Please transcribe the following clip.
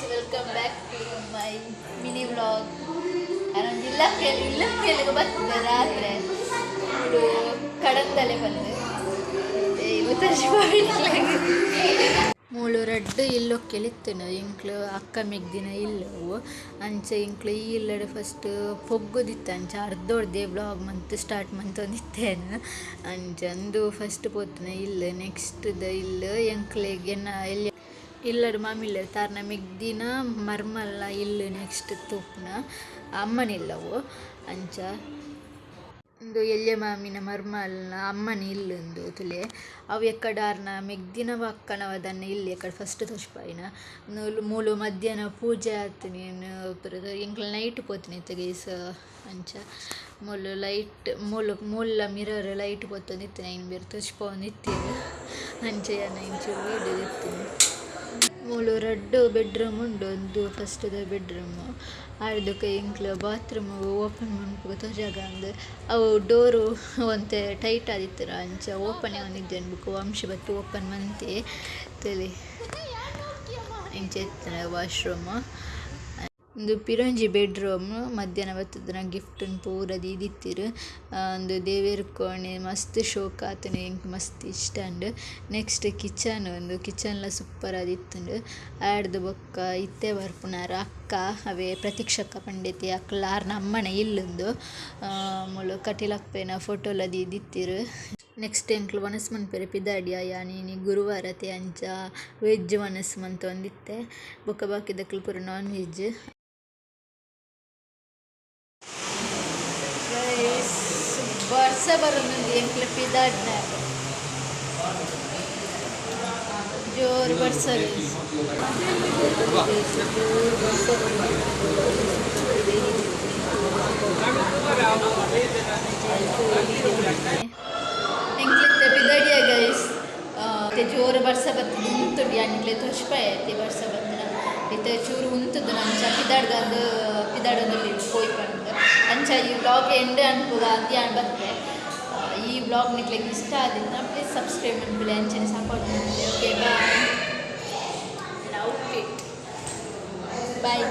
Welcome back to my mini vlog. ನಾನು ಇಲ್ಲಕ್ಕೆ ಇಲ್ಲಕ್ಕೆ ಬರ್ತದೆ ರಾತ್ರಿ ಮೂಡು ಕಡಂದಲೆ ಬಂದು ಮೂಳು ರಡ್ಡು ಇಲ್ಲೊಕ್ಕೆಲಿತ್ತುನು ಎಂಕ್ಲು ಅಕ್ಕ ಮೆಗ್ದಿನ ಇಲ್ಲವು. ಅಂಚ ಎಂಕ್ಲು ಈ ಇಲ್ಲಡೆ ಫಸ್ಟ್ ಪೊಗ್ಗುದಿತ್ತು. ಅಂಚ ಅರ್ಧೊರ್ದೆ ವ್ಲಾಗ್ ಮಂತ್ ಸ್ಟಾರ್ಟ್ ಮಂತೊಂದಿತ್ತೇನು. ಅಂಚ ಅಂದು ಫಸ್ಟ್ ಪೋತುನ ಇಲ್ಲು, ನೆಕ್ಸ್ಟ್ ದ ಇಲ್ಲು ಎಂಕ್ಲೆಗ್ ಎನ್ನ ಎಲ್ಯ ಇಲ್ಲಡ್ ಮಾಮಿಲ್ಲೆರ್ ತಾರ್ನ ಮೆಗ್ದಿನ ಮರ್ಮಲ್ನ ಇಲ್ಲು ನೆಕ್ಸ್ಟ್ ತೂಪುನ ಅಮ್ಮನಿಲ್ಲವು. ಅಂಚ ಉಂದು ಎಲ್ಯ ಮಾಮಿನ ಮರ್ಮಲ್ನ ಅಮ್ಮನ ಇಲ್ಲು ಉಂದು ತೂಲೆ. ಅವು ಎಕ್ಕಡಾರ್ನ ಮೆಗ್ದಿನವ ಅಕ್ಕನವ ದಾನ್ನ ಇಲ್ಲು ಎಕ್ಕಡ ಫಸ್ಟ್ ತೋಜಿಪಾಯಿನ. ಮೂಲು ಮೂಲು ಮಧ್ಯಾಹ್ನ ಪೂಜೆ ಆತಿನಿ ಎಂಕ್ಲ ನೈಟ್ ಪೋತಿನಿ ಇತ್ತೆ ಗೈಸ್. ಅಂಚ ಮೂಲು ಲೈಟ್ ಮೂಲು ಮೂಲ್ಲ ಮಿರರ್ ಲೈಟ್ ಪೊತ್ತೊಂದಿತ್ತಿನ ಐನ್ ತೋಜಿಪಾವೊಂದಿತ್ತೆರ್. ಅಂಚ ಯಾನ್ ಇಂಚ ವೀಡಿಯೊ ದೆತ್ತಿನಿ. ಮೂಲು ರಡ್ಡ್ ಬೆಡ್ ರೂಮ್ ಉಂಡು, ಉಂದು ಫಸ್ಟ್ ದ ಬೆಡ್ ರೂಮ್. ಆಯ್ಡ್ ಎಂಕ್ಲ ಬಾತ್ರೂಮ್ ಓಪನ್ ಮನ್ಪುಗ ತೋಜಾಗಂದ್ ಅವು ಡೋರ್ ಒಂತೆ ಟೈಟ್ ಆದಿತ್ತುಂಡು ಅಂಚ ಓಪನ್ ಆವೊಂದಿಜ್ಜಂಡ್ ಬೊಕ ವಂಶಿ ಬತ್ತ್ ಓಪನ್ ಮಂತೆ ತೂಲೆ ಇಂಚ ಇತ್ತುಂಡು ವಾಶ್ ರೂಮ್. ಉಂದು ಪಿರೊಂಜಿ ಬೆಡ್ ರೂಮ್ ಮಧ್ಯಾಹ್ನ ಬತ್ತುದು ಗಿಫ್ಟ್ ನ್ ಪೂರ ದೀದಿತ್ತೆರ್. ಉಂದು ದೇವೆರ್ ಕೋಣೆ ಮಸ್ತ್ ಶೋಕು ಆತುಂಡು ಎಂಕ್ ಮಸ್ತ್ ಇಷ್ಟ ಆಂಡ್. ನೆಕ್ಸ್ಟ್ ಕಿಚನ್ ಉಂದು ಕಿಚನ್ ಲ ಸೂಪರ್ ಆದಿತ್ತುಂಡು. ಐಡ್ದ್ ಬೊಕ್ಕ ಇತ್ತೆ ಬರ್ಪುನಾರ್ ಅಕ್ಕ ಅವ್ವೆ ಪ್ರತೀಕ್ಷಕ್ಕ ಪಂಡೆತೆ ಅಕಲ್ನ ಆರ್ನ ಅಮ್ಮನ ಇಲ್ಲ್ ಉಂದು. ಮೂಲು ಕಟೀಲಪ್ಪೆನ ಫೋಟೋ ಲ ದೀದಿತ್ತೆರ್. ನೆಕ್ಸ್ಟ್ ಎಂಕ್ಲು ವನಸ್ ಮನ್ಪೆರೆ ಪಿದಾಡಿಯ ಯಾನ್ ಇನಿ ಗುರುವಾರತೆ ಅಂಚ ವೆಜ್ ವನಸ್ ಮಂತೊಂದಿತ್ತೆ ಬೊಕ ಬಾಕಿದಕುಲು ಪೂರ ನಾನ್ ವೆಜ್. ಗೈಸ್, ಬರ್ಸ ಬರೊಂದುಂಡು ಎಂಕ್ಲ ಪಿದಾಡ್ನಗ ಜೋರು ಬರ್ಸ ಗೈಸ್. ಜೋರು ಬರ್ಸ ಬರೊಂದುಂಡು. ಎಂಕ್ಲಿತ್ತೆ ಪಿದಡಿಯ ಗೈಸ್. ಇತ್ತೆ ಜೋರು ಬರ್ಸ ಬತ್ತುದು ಉಂತುಂಡು. ಯಾನ್ ನಿಕ್ಲೆ ತೋಜಿಪಾಯೆ ಇತ್ತೆ ಬರ್ಸ ಬತ್ತುನ. ಇತ್ತೆ ಚೂರು ಉಂತುದು ಅಂಚ ಪಿದಾಡ್ಗಂದು ಪಿದಾಡೊಂದುಲ್ಲೆ ಪೋಯಿ ಪಂದ್. ಅಂಚ ಈ ವ್ಲಾಗ್ ಎಂಡ್ ಅನ್ಪುಗ ಅಂದ್ ಯಾನ್ ಬತ್ತೆ. ಈ ವ್ಲಾಗ್ ನಿಕ್ಲೆಗ್ ಇಷ್ಟ ಆದಿತ್ತ ಪ್ಲೀಸ್ ಸಬ್ಸ್ಕ್ರೈಬ್ ಮನ್ಪುಲೆ, ಅಂಚನೆ ಸಪೋರ್ಟ್ ಮನ್ಪುಲೆ. Okay, bye. Outfit. ಬಾಯ್.